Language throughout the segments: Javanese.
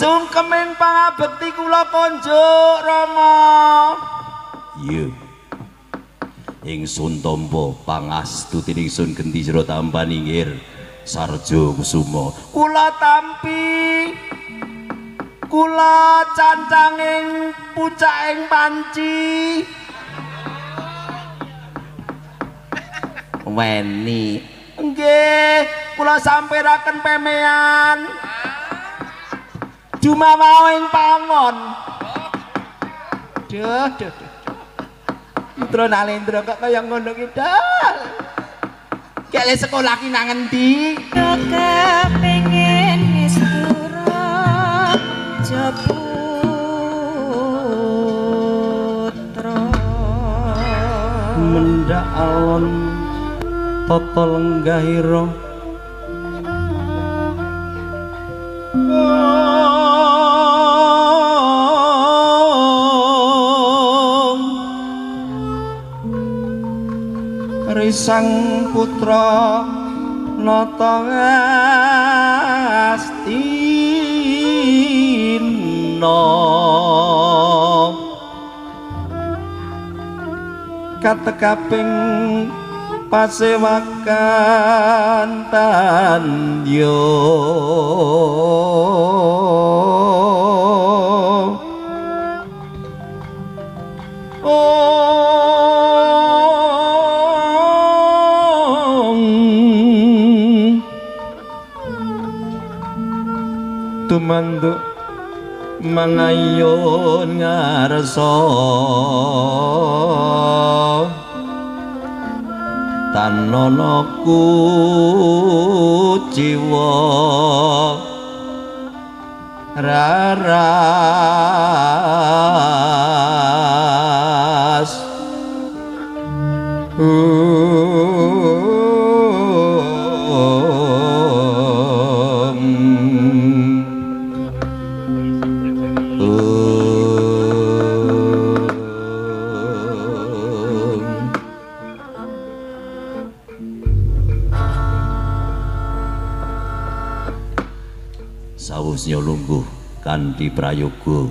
Sungkeming pangabekti kula konjuk Rama. Iya. Ingsun tampa pangastuti ingsun genti jero tampan inggir Sarjo Kusuma. Kula tampi, kula cancanging pucaking panci. Weni. Nggih, kula sampiraken pemean. Jumawa ing pawon. Duh, duh, duh. Putra Nalendra kok kaya ngono ki, Dal. Kek le sekolah ki nang endi? Kepengin mistura Japutra. Mendhak alon tata lenggahira. Risang putra nata astina katekaping pasewakan tandya. Tumanduk mangayun ngarsa tanana kuciwa raras. Sawusnya lungguh kanthi prayoga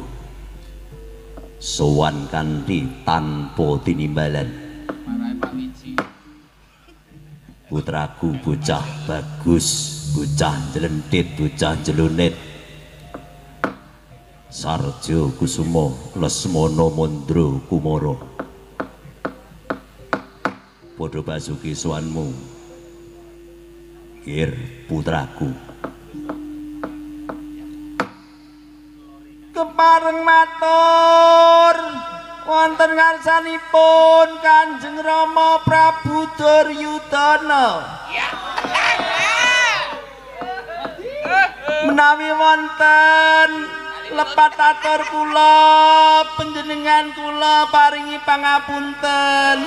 sowan kanthi tanpa tinimbalan. Putraku bocah bagus, bocah jlentit, bocah jelunit, Sarjo Kusuma Lesmana Mandra Kumara. Padha basuki sowanmu, Gir putraku. Kepareng matur wonten ngarsanipun Kanjeng Rama Prabu Duryudana. Menawi wonten lepat atur kula panjenengan kula paringi pangapunten.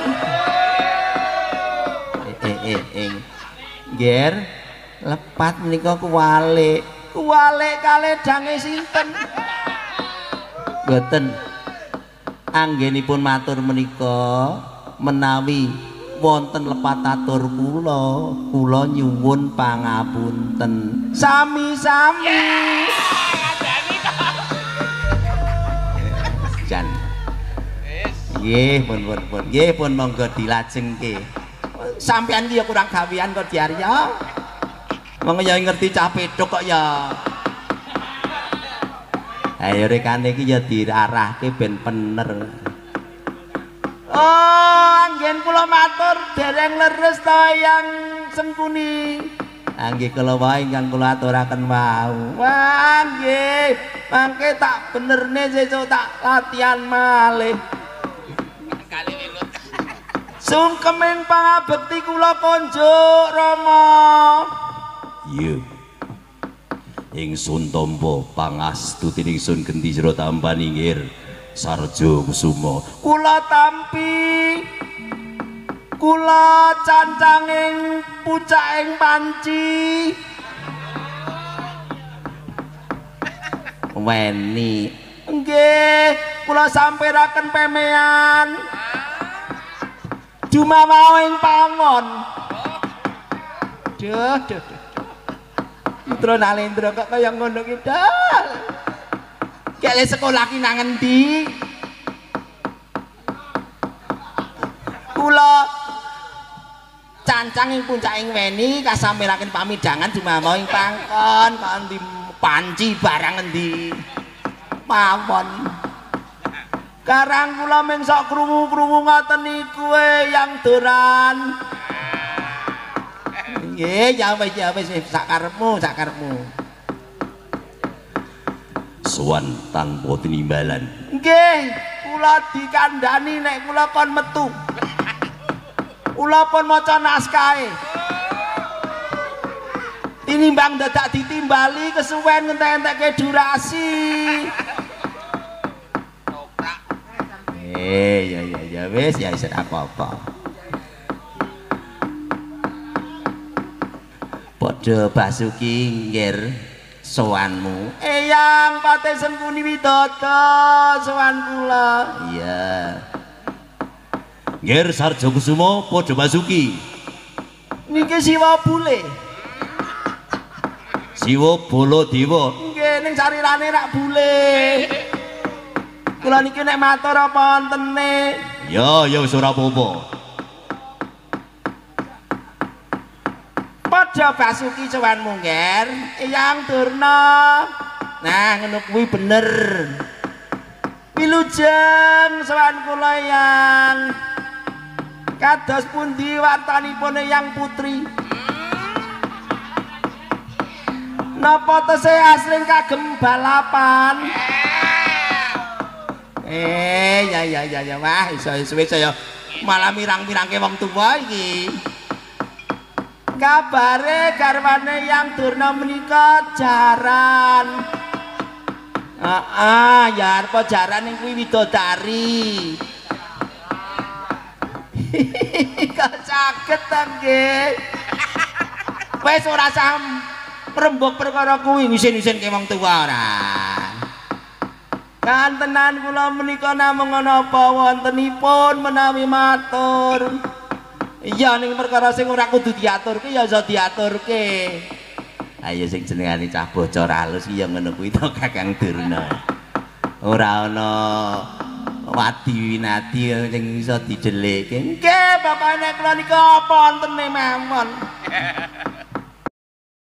Ngger, lepat menika kuwalik. Kuwalik kalih dange sinten? Mboten. Anggenipun matur menika menawi wonten lepat atur kula, kula nyuwun pangapunten. Sami-sami. Jan. Nggih, pun pun pun. Nggih, pun monggo dilajengke. Sampeyan ki ya kurang gawean kok Diarya. Wong ya ngerti cah petuk kok ya. Ayo rekane iki ya diarahke ben pener. Oh, anggen kula matur dereng leres ta yang Sengkuni. Nggih kula wae ingkang kula aturaken wau. Wah, nggih. Mangke tak benerne sesuk tak latihan malih. Sungkeming pangabekti kula konjuk Rama. Iya. Ingsun tampa pangastuti ingsun genti jero tampan inggir Sarjo Kusuma. Kula tampi, kula cancanging pucaking panci. Weni. Nggih, kula sampiraken pemean. Jumawa ing pawon. Duh, duh, duh. Putra Nalendra kok kaya ngono ki, Dal. Kek le sekolah ki nang endi? Kula cancang ing puncaking weni kasampiraken pamidangan dumamau ing pangkon kok endi panci barang endi mawon. Karang kula ming sok krungu-krungu ngoten niku yang doran. Nggih, ya wis sak karepmu, sak karepmu. Sowan tanpa tinimbalan. Nggih, kula dikandhani nek kula kon metu. Kula pun maca naskahe. Tinimbang dadak ditimbali kesuwen ngentek-entekke durasi. Ya wis ya wis apa-apa. Padha Basuki nggir sowanmu. Eyang Patih Sengkuni Widodo sowan kula. Iya. Nggir Sarjo Kusumo padha Basuki. Niki siwa bule. Siwa Baladewa. Nggih ning sarirane rak bule. Kula niki nek matur apa ontene? Ya ya wis ora apa-apa. Padha Basuki sowanmu ngger, Eyang Durna. Nah, ngono kuwi bener. Wilujeng sowan kula Eyang. Kados pundi wartanipun Eyang Putri? Napa tesih asring kagem balapan? Ya wah iso suwe saya malah mirang-mirangke wong tuwa iki. Kabare garwane Yang Durna menika jaran. Heeh, ya arep jaran ning kuwi widodari. Kok saged ta nggih? Wis ora sah rembug perkara kuwi ngisin-isinke wong tuwa ora. Kantenan kula menika namung napa wontenipun menawi matur. Iya ning perkara sing ora kudu diaturke ya iso diaturke. Ayo sing jenengane cah bocor halus ki ya ngono kuwi to Kakang Durna. Ora ana wadi winadi sing iso dijelikke. Nggih, bapake nek kula nika apa wontene mawon.